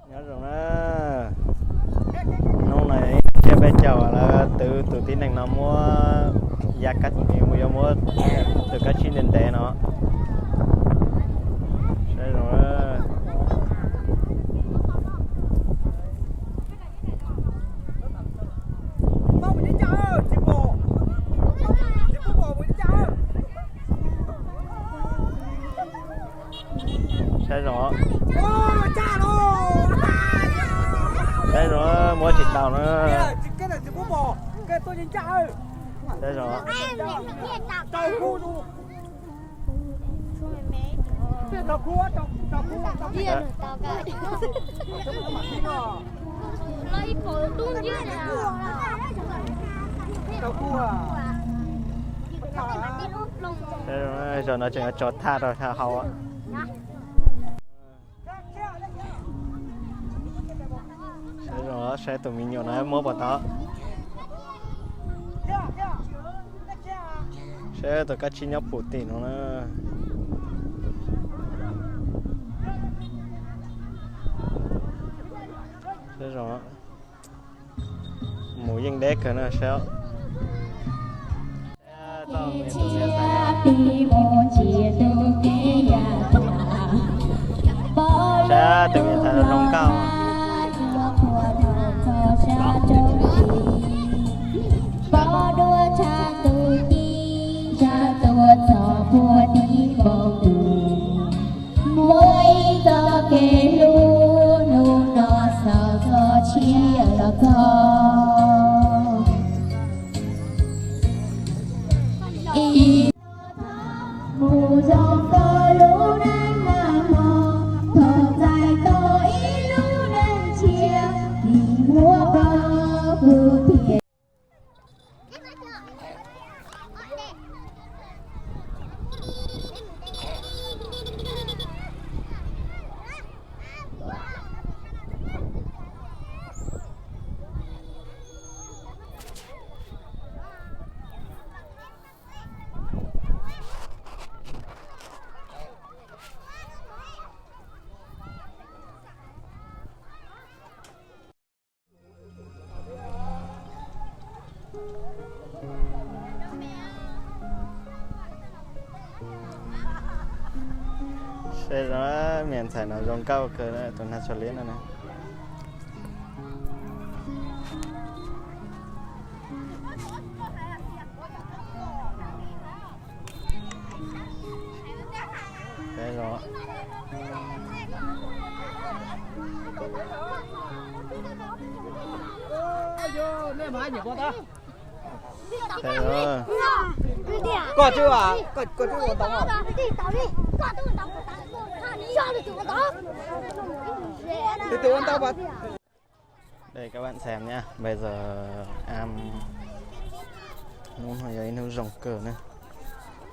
Nyob zoo na, hnub no thiab peb caug lawv twv tus tib neeg no muab ya kab, yuav muab tus kab tsib ntev ntev no. Saib zoo. Saib zoo. Saib zoo, muab tsis tau na. Saib zoo. Zaum no tseem yuav tso thaj rau hauv. Saib zoo, saib tus me nyuam no muab puas tau. Saib tus kab tsib nyob pum tim no na. Saib zoo, mus yeej deb kawg na saib. Saib tus me ntxhais no zoo nkauj. Muaj ib txoj kev hlub hnub no xaus txoj sia los txog. Mus zoo tau lub neej nag hmo, thaum txais tau ib lub neej tshiab, tis muab pab kuv thiaj. Saib zoo, me ntxhais no zoo nkauj kawg, tus nag txhua liab no na. Koj twb, koj twb ua ntau. Tus twg ua ntau. Đây, các bạn xem nhá, bây giờ ăn, hnub no yog ib hnub zoo kawg na,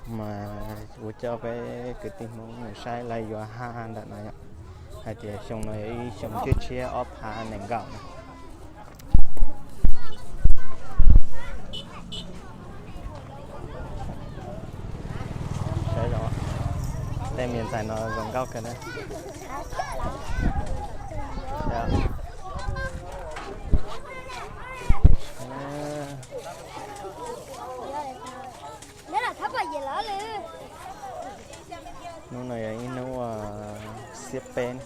mas kuv coj peb kwv tij Hmoob mus saib lawv yuav ha ntawm no yom, hais tias xyoo no yog ib xyoo tshiab tshiab ob phav nees nkaum na. Saib zoo, tej me ntxhais no zoo nkauj kawg na. Hnub no yog ib hnub xiab peb.